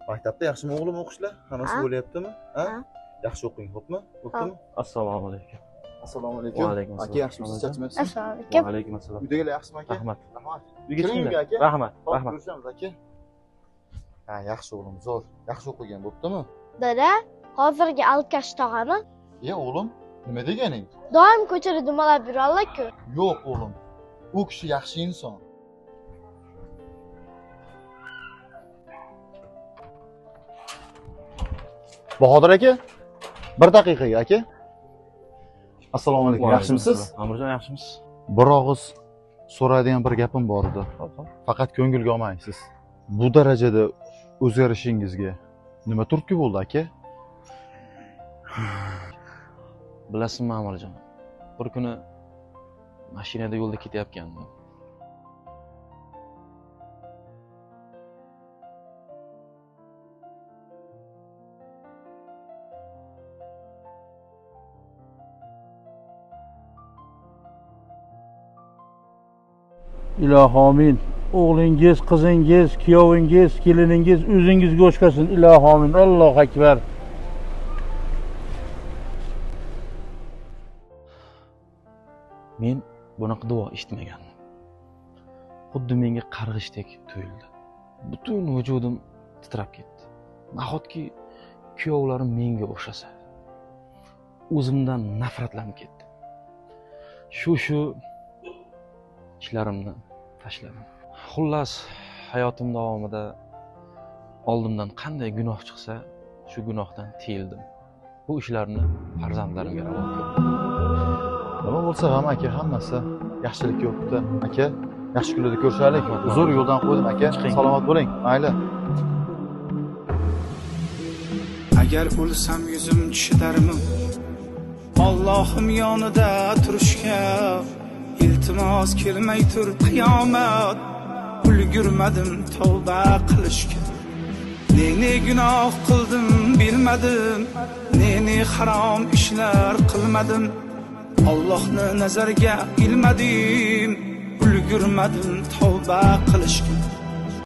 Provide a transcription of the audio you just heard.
Maktabda yaxshimi o'g'lim o'qishlar? Hammasi bo'lyaptimi? Ha? Yaxshi o'qing, xo'pmi? Bo'ptimi? Assalomu alaykum. Assalomu alaykum. Va alaykum assalom. Aka, yaxshimisiz? Charchamayapsizmi? Assalomu alaykum. Va alaykum assalom. Uydagilar yaxshimi aka? Rahmat. Rahmat. Uyga chiqinglar aka. Rahmat. Rahmat. Ko'rishamiz aka. Ha, yaxshi o'g'lim, zo'r. Yaxshi o'qigan bo'ptimi? Dada, hozirgi alkash tog'ami? E, o'g'lim, nima deganing? Doim ko'chada dumalab yuradilar-ku. Yo'q, o'g'lim. U kishi yaxshi inson. Bahodir aka, bir daqiqaga aka. Assalomu alaykum. Yaxshimisiz? Amirjon, yaxshimisiz? Bir og'iz so'raydigan bir gapim bor edi. Faqat ko'ngilga olmaysiz. Bu darajada o'zgarishingizga nima turtki bo'ldi aka? Bilasizmi Amirjon, bir kuni mashinada yo'lda ketayotgandim. Ilohi amin. O'g'lingiz, qizingiz, kuyovingiz, keliningiz o'zingizga o'xshasin. Ilohi amin. Allohu akbar. Men bunaqa duo eshitmagandim. Xuddi menga qarg'ishdek tuyuldi. Butun vujudim titrab ketdi. Nahotki kuyovlarim menga o'xshasa? O'zimdan nafratlanib ketdim. Shu ishlarimni tashladim. Xullas, hayotim davomida oldimdan qanday gunoh chiqsa, shu gunohdan tiyildim. Bu ishlarni farzandlarimga ravo ko'rdim. Nima bo'lsa ham aka, hammasi yaxshilik yo'qdi. Aka, yaxshi kunlarda ko'rishaylik. Uzr, yo'ldan qo'ydim aka. Salomat bo'ling. Mayli. Agar o'lsam yuzim tushidarmi? Allohim yonida turishga iltimos kelmay tur qiyomat. Ulgurmadim tavba qilishga. Ne gunoh qildim bilmadim, ne harom ishlar qilmadim. Allohni nazarga ilmadim, ulgurmadim tavba qilishga.